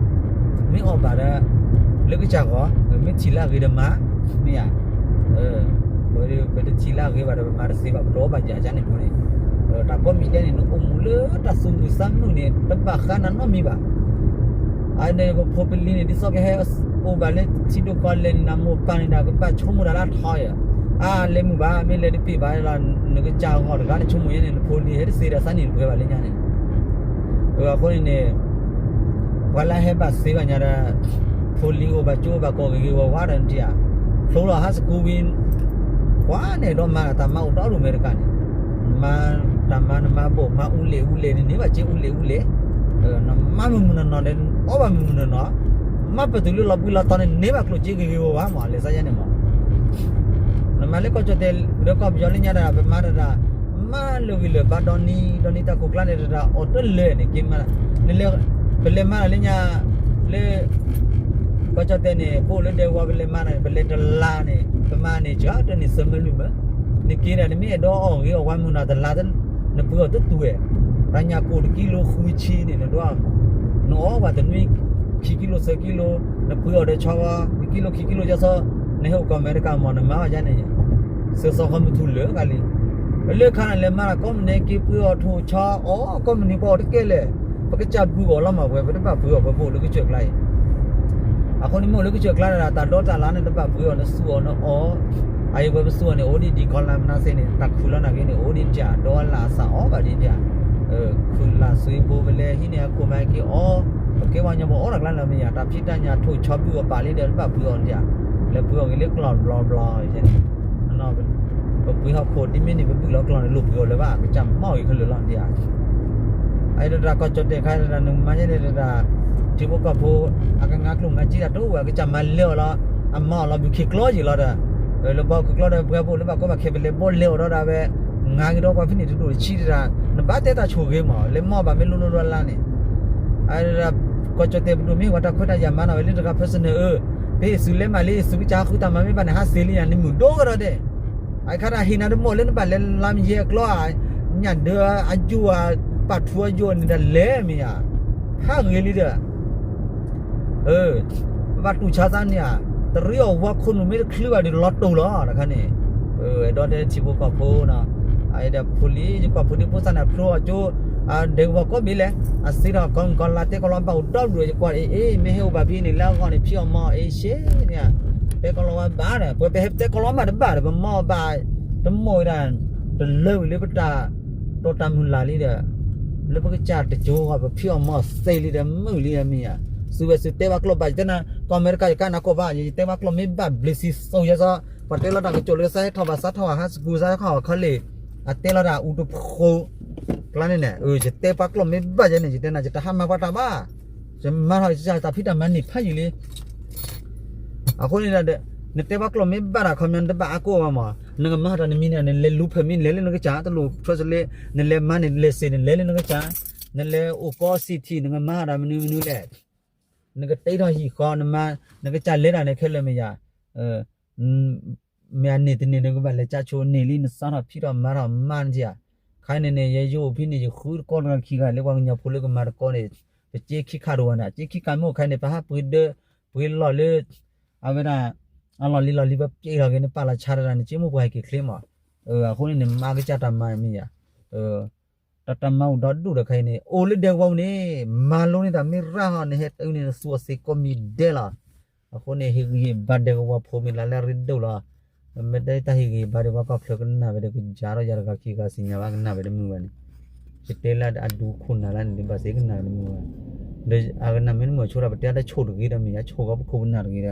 ်ဒီး, မ့ၢ်အီၣ်ဘၣ်ဒီး, လၢကစၢ်ဂီၢ်, မ့ၢ်ထံၣ်လၢအဂ့ၤဒီးမၤ, မ့ၢ်ယၤ ပတထံၣ်လၢအဂ့ၤဘၣ်ဒီး ပမၤတသ့ဘၣ် ပတအီၣ်ဘၣ်ယၤ ကန့ၣ်မ့ၢ်န့ၣ်, တၢ်ကိးမံၤဒဲးန့ၣ် နအိၣ်မူလၢတၢ်သူၣ်မုာ်သးမုာ်န့ၣ် တဘၣ်ဃးနၤနီတမံၤဘၣ် အန့ၣ် ပဖိပလံၤန့ၣ် ဒ်သိးကဟဲအိၣ်ဘၣ်လၢထံဒိၣ်ကီၢ်လဲၢ်န့ၣ် နမိၢ်ပၢ်န့ၣ်ဒီး ကဘၣ်ဆိကမိၣ်တၢ်လၢအထီအံၤ, အါ လဲၤမုာ်ဘၣ် မ့ၢ်လဲၤတပ့ၢ်ဘၣ်လီၤ နကစၢ်ဂီၢ်တဂၤန့ၣ် ဆိကမိၣ်ယဲန့ၣ် နဖိလံၤဟဲတသ့ဒီးသးနံၣ်တပှဲၤဘၣ်လၢညါန့ၣ်, အဃိန့ၣ်န့ၣ် ပှၤလၢဟဲဘၣ်သ့ဘၣ်ညါဒီး ဖိလံၤအိၣ်ဘၣ်ကၠိအိၣ်ဘၣ်ကီၢ်ဂ့ၤဂ့ၤဝါဝါဒီးနထံၣ်ဧါ, ဖျိလီၤ high school ဝံၤ ကွၢ်န့ၣ်ဒီးမၤတၢ်မၤအိၣ်တ့ၢ်ဒိၣ်မးတကးန့ၣ်, မၤတၢ်မၤနမၤဘၣ်မၤအူလဲၣ်အူလဲၣ်န့ၣ် န့ၢ်ဘၣ်စ့အူလဲၣ်အူလဲၣ်, နမၤမုာ်မုာ်နီၢ်နီၢ်န့ၣ် အီၣ်ဘၣ်မုာ်မုာ်နီၢ်နီၢ်, မၤပတုာ်လၢလီၤဘှံးလီၤတီၤန့ၣ် န့ၢ်ဘၣ်ကျိၣ်စ့ဂ့ၤဂ့ၤဝါဝါမး လဲၤသးယဲန့ၣ်မး, နမၤလၢကီၢ်ကၠီၣ်တဲာ်ဒီးကီၢ်ပယီၤလၢညါတၢ် ပမၤတၢ် မၤလၢဂံၢ်လၢဘါဒီနံၤ ဒီနံၤတၢ်ခိၣ်ကျါန့ၣ်တၢ် အီၣ်တလၢာ်န့ၣ် က့ၤမၤ, နလဲၤ, ပလဲၤမၤတၢ်လၢညါ, လၢ ကီၢ်ကၠီၣ်တဲာ်န့ၣ် ပအိၣ်လၢဒဲကဝီၤ ပလဲၤမၤန့ၣ် ပလဲၤတလါန့ၣ် ပမၤန့ၣ် စှၤတၢ်န့ၣ် သၢမၢလွံၢ်မၢ, နက့ၤဒၣ် နမ့ၢ်အဲၣ်ဒိးအီၣ်ဂ့ၤအီၣ်ဝါမုၢ်နီၤတလါ နပှ့ၤအီၤတတူၢ်ဝဲ, တၢ်ညၣ်ကိၣ်တကံလိဃုဆံန့ၣ် နဒွးအီၤမၢ, နအီၣ်ဘၣ်တနွံ ခံကံလိသၢကံလိ, နပှ့ၤအီၤဒီးဆီဝါ တကံလိခံကံလိ ကၠီဆီ, နဟဲအိၣ်ကီၢ်အမဲရကၤမၢ နမၤဘၣ်ယါန့ၣ်ယါ စၢၤစီၤဃီမုၢ်ထူလၢာ်ဂၤလံ. ပလၢခါန့ၣ် လဲၤမၤတၢ်ကိးမုၢ်နံၤ က့ၤပှ့ၤအီၤထိၣ်ဆီအီၣ် ကိးမုၢ်နံၤပှ့ၤအီၤတကဲလၢာ်, ပကစၢ်ဘုၣ်အီၤလီၤမၢ်ဝဲ ပတဘၣ်ပှ့ၤအီၤ ပပအိၣ်လၢကစၢၢ်ကျါအံၤ. အဃိန့ၣ်မ့ၢ်အိၣ်လၢကစၢၢ်ကျါဒၣ် တၢ်ဒီတၢ်လၢန့ၣ် တဘၣ်ပှ့ၤအီၤ နသူၣ်အီၤနအီၣ်, အအံၤဝဲပသူၣ်အီၤန့ၣ် အိၣ်ဒံးဒံး ကီၢ်လၢမနုၤသ့ၣ်န့ၣ် တၢ်ခုၣ်လီၤနာ်က့န့ၣ် အိၣ်ဒံးဒံး ဒီလၢအသးအီၣ်ဘၣ်ဒံးဒံး ခုၣ်လၢ်သွံၣ်ဘိ ပလဲၤဟံးန့ၢ်အခိၣ်မၤက့ၤအီၣ်, ပကဲပှၤကညီပအီၣ်တၢ်ကျါလၢမ့ၢ်ယါ တၢ်ဖံးတၢ်ညၣ်ထိၣ်ဆီဘုၣ်အီၤပာ်လံဒီး တဘၣ်ပှ့ၤအီၤဒံး, လဲၤပှ့ၤအီၤက့ၤလၢကျီၢ်ဘျီဘျီန့ၣ် ပပှ့ၤဟီၣ်ခိၣ်ဒ်မ့ၢ်န့ၣ် ပဘုၣ်လီၤကျီၢ်န့ၣ် လိၣ်ပှ့ၤအီၤလၢၤဘၣ် ကစၢ်မၤအီၣ်ဂ့ၤခဲလၢာ်လီၤဒံးဧါ. အအံၤတၢ်ကီၢ်ကၠီၣ်တဲာ်ခါတၢ်နမၤယဲန့ၣ်တၢ် ထံဖိကီၢ်ဖိ အကငါကျိၣ်မၤကံတၢ်တအိၣ်ဘၣ် ကစၢ်မၤလဲၤအီၤလီၤ, အမၤအီၣ်လီၤဘုၣ်ခ့ကျီယံာ်လီၤဒီး လၢဘီခိၣ်ကျီဒီး ပှၤဘိၣ်လၢဘၣ်ကီဘၣ်ခဲ ပလဲၤဘီလဲၤအီၤဒီးဒၣ်ဝဲ ငါက့ၤဒီးပှၤဖဲန့ၣ်တဒိၣ်တဆံတၢ် နဘၣ်တဲတၢ်ဆိၣ်ဂ့ၤမး လဲၤမၤအီၣ်ဘၣ်မ့ၢ်လိၤလိၤဒီးလါန့ၣ် ကီၢ်ကၠီၣ်တဲာ်ပဒိၣ်မ့ၢ်ဝဲတၢ်ခွဲးတၢ်ယာ်မၤနီၣ်ဝဲလၢတဂၤ personal အၢ ဖဲသုးလဲၤမးလံ သုးကစၢ်ဟးဃုတၢ်မၤမ့ၢ်ဘၣ်န့ၣ် ဟးသ့လံယါ နမုၢ်ဒိၣ်ကဒီးဒဲး အခါတၢ်ဟ့ၣ်နၤတမီၢ်လၢနဘၣ်လဲၤလါမယဲအကျီဧါ ညၣ်ဒၢအယိၣ်ဧါ ပာ်ထူအယိၣ်န့ၣ်တၢ်လဲၤမ့ၢ်ဧါ ဟးဂ့ၤလံဒီး ပဘၣ်တူၢ်ဆါသးန့ၣ်ဧါ တရံးအီၣ်ဝါခိၣ်နူာ်မ့ၢ်တချုးဘၣ်ဒီးလီၤတိၢ်လီၤတခါန့ၣ် အဲၣ်ဒိးတဲထံဖိကီၢ်ဖိနီၤ အအံၤဒီးဖိလံ ယကွၢ်ဖိဒံဖိသၣ်န့ၣ် ဖျိအီၤကၠိ ဒဲကဝီၤကိးဘ့ၣ်လဲၣ် အစ့ထီၣ်ကီမုၢ်ကီလါ တဲကီလီၤဘၣ်အိၣ်ဒီဒူၣ် ယကွၢ်အံၤ မ့ၢ်ဟဲအိၣ်ဘၣ်ဖဲန့ၣ် လၢအဂီၢ်န့ၣ် ဖံးအီၣ်မၤအီၣ်အ့ၣ်ရှ့န့ၣ် တဲကီလီၤဝဲဘၣ်ဒီး ပဝဲပဟဲတဲကီလီၤမးတဘၣ်ဒီး ပမၤအီၣ်ဘၣ် တမီၢ်ဝဲဒၣ် တလၢဝံၤလၢပတၢ် တီတၢ်မုၢ်လၢ်လံဒီး လၢပကစၢ်တကၠိဂီၢ် ပဖံးအီၣ်မၤအီၣ်သ့လံဒီး မုာ်လံဒီးမ့ၢ်ဧါ သုဝဲသုတဲဘၣ်ကျိာ်ဘၣ် ယတဲနၤ ကီၢ်အမဲရကၤ ယကါနၤကိးဘၣ် ယတဲဘၣ်ကျိာ်မ့ၢ်ဘၣ်ဘျ့သံသိးယဲသိး ပှၤတဲလီၤတၢ်ကစီၣ်လၢကစၢ်ဟဲထီၣ်ဘၣ်စးထီၣ်ဘၣ် high school စးထီၣ် college အတဲလီၤတၢ်အူတဖိ ကျါန့ၣ်န့ၣ် ယတဲဘၣ်ကျိာ်မ့ၢ်ဘၣ်ယဲန့ၣ် ယတဲနၤ ယတဟးမၤပှၤတၢ်ဘၣ် ယမၤထီၣ်ယတၢ်ဖံးတၢ်မၤန့ၢ်ဖးယံာ်လံ အဃိန့ၣ်ဒီး နတဲဘၣ်ကျိာ်မ့ၢ်ဘၣ်တၢ်ခီပညီ နတဘၣ်အါကိးဘၣ်မး နကမၤဟးတၢ်နမံၤန့ၣ် နလဲၤလူၤဖၢးမံၤ နလဲၤလၢနကစၢ် တလိၣ် translate နလဲၤမၤန့ၣ် လဲၤစ့ၣ် နလဲၤလၢနကစၢ် နလဲၤအိၣ်ကီး city နကမၤဟးတၢ်မနုၤမနုၤလဲၣ် နကတ့ထီၣ်ဟံၣ်ဃီ နမၤ နကစၢ်လဲၤတၢ်န့ၣ်ခဲလၢာ်မ့ၢ်ယါ မ့ၢ်အန့ၢ်တန့ၢ် နကဘၣ်လဲၤကၠါဆိန့ၢ်လံ နစးထီၣ်ဖံးထီၣ်မၤထီၣ်မၤန့ၣ်ဧါ ခါန့ၣ်န့ၣ် ယယိအိၣ်ဖဲန့ၣ် ယဃုတကီတဂၤခံဂၤလၢပှၤကညီဖိလၢကမၤတကီန့ၣ် ပစ့ခံခါတဝဲန့ၣ် စ့ခံခါမ့ၢ်အိၣ်ခါန့ၣ် ပဟးပှ့ၤဒၢ ပှ့ၤလီၢ်လၢ အဝဲဒၣ် အလီၢ်လံၤလီၢ်လံၤ ပပျဲလီၤက့ၤန့ၣ် ပာ်လီၤဆါတၢ်န့ၣ် က့မိၢ်ပှၤဟဲက့ၤချ့မး အဃိန့ၣ်န့ၣ် မၤကစၢ်တၢ်မၤမ့ၢ်ယါ တၢ်တၢ်မၤအိၣ်ဒီဒူၣ်ဒီးခဲအံၤန့ၣ် အိၣ်လၢဒဲကဝီၤပူၤန့ၣ် မၤလိန့ၢ်တၢ်မ့ၢ်ရၣ်ဟီန့ၣ် ဟဲတုၤန့ၣ် နသူအီၤသ့ကိးမံၤဒဲးလီၤ. အဃိန့ၣ် ဟ့ၣ်ဂံၢ်ဟ့ၣ်ဘါဒဲကဝီၤဖိမ့ၢ်လၢလၢအရ့ဒိၣ်လီၤ. မ့ၢ်တဲတၢ်ဟ့ၣ်ဂံၢ်ဟ့ၣ်ဘါဒဲကဝီၤကီၢ်ချၢကနၣ်ဝဲဒီးကယၤထီၣ်ယၤတဂၤခံဂၤစံၣ်ညါဘၣ်ကနၣ်ဝဲတမုာ်ဘၣ်န့ၣ် ယတဲလၢအဒူခိၣ်နၢ်လၢန့ၣ် ဘၣ်သ့ၣ်ကနၣ်ဝဲတမုာ်ဘၣ်. ဒီးအကနၣ်မ့ၢ်တမုာ်ဆိဒၣ် ပတဲတၢ်ဆိၣ်တဂ့ၤဒီးမ့ၢ်ယါဆိၣ်ကီးပခိၣ်ပနၢ်တဂ့ၤဒီး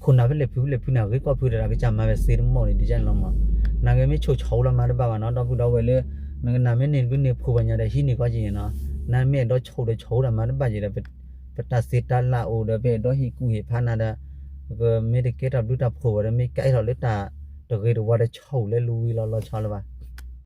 ခိၣ်နၢ်ဖဲလဲၣ်ဖုဖဲလဲၣ်ဖုန့ၣ် အဂ့ၤကီၢ်ဖုဒီး အကစၢ်မၤဝဲသ့တမီၢ်န့ၣ် ဒ်န့ၣ်လီၤမး. နဂ့ၤမ့ၢ်ဆိၣ်ဆိၣ်လီၤမၤတဘၣ်ဘၣ်နီၤ ဒီပုၢ်ဒီဝဲၢ်လၢ နကနၣ်မ့ၢ်န့ၢ်ဘျုးန့ၢ်ဖှိၣ်ဘၣ်ညါဒီးဟံးန့ၢ်ကီးက့ၤနီၤ. နမ့ၢ်အဲၣ်ဒိးဆိၣ်ဒီးဆိၣ်ဒီးမၤတဘၣ်က့ၤဒီး ပတၢ်သ့တၢ်လၢအိၣ်ဒီး ပအဲၣ်ဒိးဟ့ၣ်ကူၣ်ဟ့ၣ်ဖးနၤဒီး ပကမ့ၢ်တကဲတၢ်ဘျုးတၢ်ဖှိၣ်ဘၣ်ဒီး မ့ၢ်ကဲထီၣ်လၢတၢ်တဂ့ၤတဝါဒီးဆိၣ်လၢလူဝံၤလီၤလီၤဆီလၢၤဘၣ်.